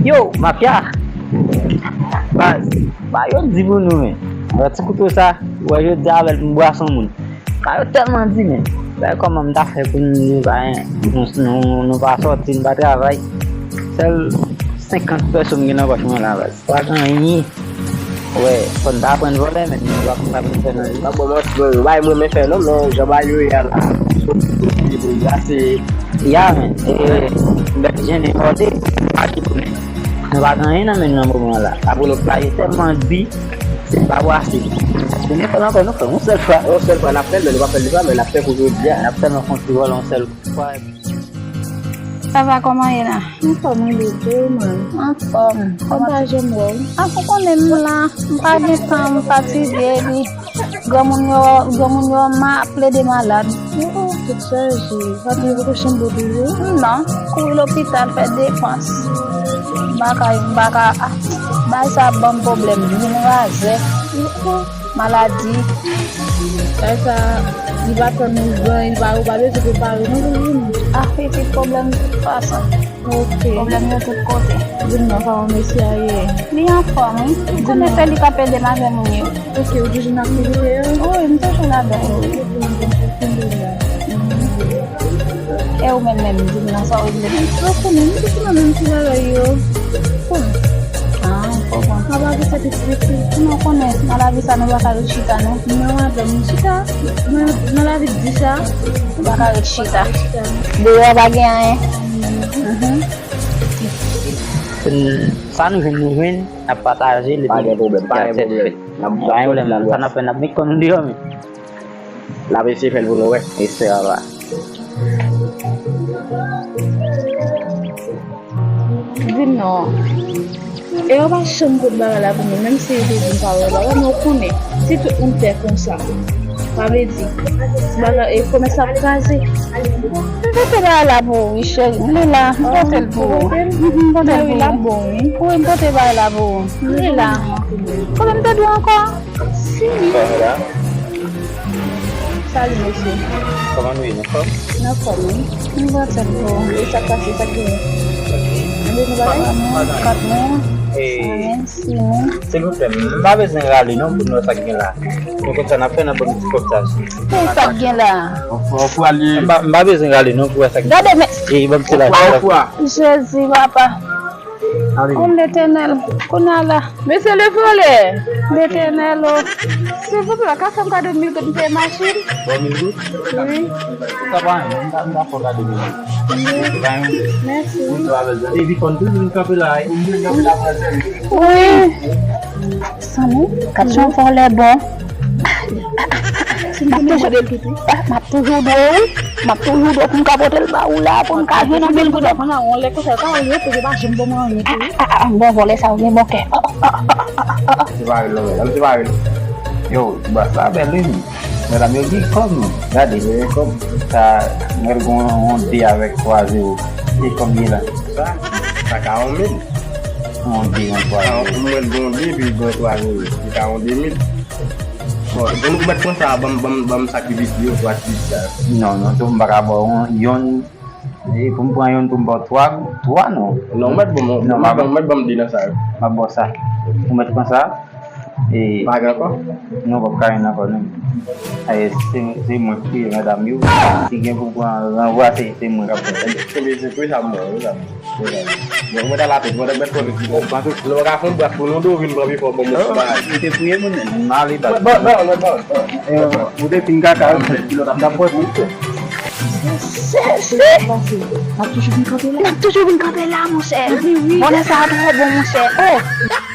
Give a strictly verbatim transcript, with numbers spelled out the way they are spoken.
Yo, mafya! Baz, ba yo di pou nou, men. Wè ti kouto sa, wè yo di avè l pou m bwase yon moun. Ba yo tèlman di, men. Wè kòman m ta fè pou nou pa, nou, nou, nou pa sòti, nou pa travay. Sèl senkant pèso m gen nan pòch mwen la, baz. Pa gen anyen. Wè, fò n ta aprann vòlè, men nou pa konn sa pou n fè nan vi. Pa bon, mwen, mwen, bay mwen men fè non, men jan bagay yo ye a la. Sou, sou, sou, sou, se, ya, men, e, m bèk jennen mòde, pa ki konnen. Nou pa gen anyen nan men nou nan moman la. Apre nou plage tèlman di, se pa pou ase. Paske nou fè l ankò, nou fè l yon sèl fwa. Yon sèl fwa n ap fè l, men nou pa fè l de fwa, men n ap fè pou jodi a. N ap sèlman fè yon ti vòlè yon sèl fwa. Sa va, kòman ye la? Anfòm, wi, Lili, ou menm? Anfòm. Mwen pa janm wè w. A, ou konnen m la. M pa gen tan, m fatige, epi granmoun yo, granmoun yo ma plede malad. Oh, oh, tout chaje. Papi, ou te chanm bo toujou? Non. Kouri lopital, fè depans. M pa ka, m pa ka, a, bagay sa ap ban m pwoblèm, vin razè. Oh, oh. Maladi. Bagay sa, li pa tann ou gran, li pa, ou pa bezwen prepare non pou vini. A, pitit, pwoblèm tout fason. Ok. Pwoblèm yo tout kote. Di m non, kòman mesye a ye? Li anfòm, wi. Ou konnen se li k ap ede m avè moun yo. Ok, ou toujou nan aktivite yo? Wi, m toujou ladan yo, wi. Mhm. E ou menm menm, di m nan sa w regle menm? Ou konnen, m toujou nan menm ti bagay yo. Bon. Ah, m konprann. Sa pa pou sa pitit pitit. Sinon, ou konnen, nan lavi sa, nou pa ka ret chita, non. Non, madanm, chita. Nan, nan lavi di sa. Nou pa ka ret chita. Chita. Deyò pa gen anyen. Mhm. Sa nou jwenn, nou jwenn, n ap pataje, li pa gen pwoblèm, pa gen pwoblèm. Pa gen pwoblèm, sa n ap fè, n ap met kò nou deyò, men. N ap eseye fè l pou nou wè. Eseye, ala. Di m non. E yo pa janm pot bagay la pou nou, menm si yo te di m pa wè bagay, men ou konnen, si tout moun fè konsa, sa vle di, bagay, e komès la ap kraze. M pote bagay la pou ou, wi, cheri. M li la, m pote l pou ou. Mhm, m pote l pou ou. Wi, l ap bon, wi. Wi, m pote bagay la pou ou. M li la. Kote m te di w ankò? Si. Sa la. Salut, mesye. Kòman nou ye, n anfòm? N anfòm, wi. M pote l pou ou. E sa k pase, sa k genyen? Ou bezwen bagay? Kat mil, kat mil, e, senk mil, sis mil. Silvouplè, m pa bezwen rale non pou n wè sa k gen la. Nou konn sa n ap fè, n ap ban nou ti kòb sa. Pou sa k gen la? Ou, ou pral ye. M pa, m pa bezwen rale non pou wè sa k gen la. Gade, men. E, ban m ti la. Ou pral, ou pral. Jezi, papa. Ale. O Letènèl, kounye a la. Mesye le vòlè. Letènèl, o. Silvouplè, ka fè m kado mil goud m peye machin? Bon, mil goud? Wi. Sa pa anyen, m ta, m ta fè w kado mil goud. Wi. Se pa yon. Mèsi. Ou travay byen. Epi fò n toujou vin kanpe la, wi. Wi. Sanmi, gad jan vòlè bon. M ap toujou, m ap toujou dwe w, wi. M ap toujou dwe w pou m ka pote l ba ou la, pou m ka jwenn yon mil goud. Pandan yon lè konsa, yo ka rete, yo pa janm ban mwen anyen tou, wi. Ah, ah, ah, bon, vòlè sa, ou gen bon kè. Oh, oh, oh. Separe l non, medam, separe l. Yo, ti bòs la bèl, wi. Medam yo gen kòb, wi. Gade, yo gen kòb. Sa, mwen gen yon, yon de avèk twa zewo. E kòb li la? Sa, sa ka yon mil. Yon de, yon twa zewo. Mwen gen yon de, epi gen yon twa zewo. Li ka yon de mil. Bon, bon, ou mèt pran sa, ban m, ban m, ban m sa ki pi piti yo, twa ti piti sa yo. Non, non, tou m pa ka ba w yon, yon, e pou m pran yon, pou m ba w twa, twa non. Non, ou mèt ban m, non, ou mèt ban m de nan sa yo. M ap ba w sa. Ou mèt pran sa. E pa gen ankò? Non, p ap ka jwenn ankò, non. E, se, se mwen ki peye medam yo. Si gen pou pran ranvwa, se, se mwen k ap pran. Konbyen se tou sa mwen, wi, sa mwen. Bon, mwen ta la tèt, mwen ta mèt fò vit. Bon, panse lè w ka fè yon bwat pou nou, dou vin pran pi fò, bon, mwen pa. Ou te fouye moun, men. M ale, baz. Bon, bon, bon, bon, bon. Ou te fin kaka, kilòt ap nan pòch ou. Se, se. N ap toujou vin kanpe la. N ap toujou vin kanpe la, monchè. Epi wi. Vòlè sa a twò bon, monchè. Oh.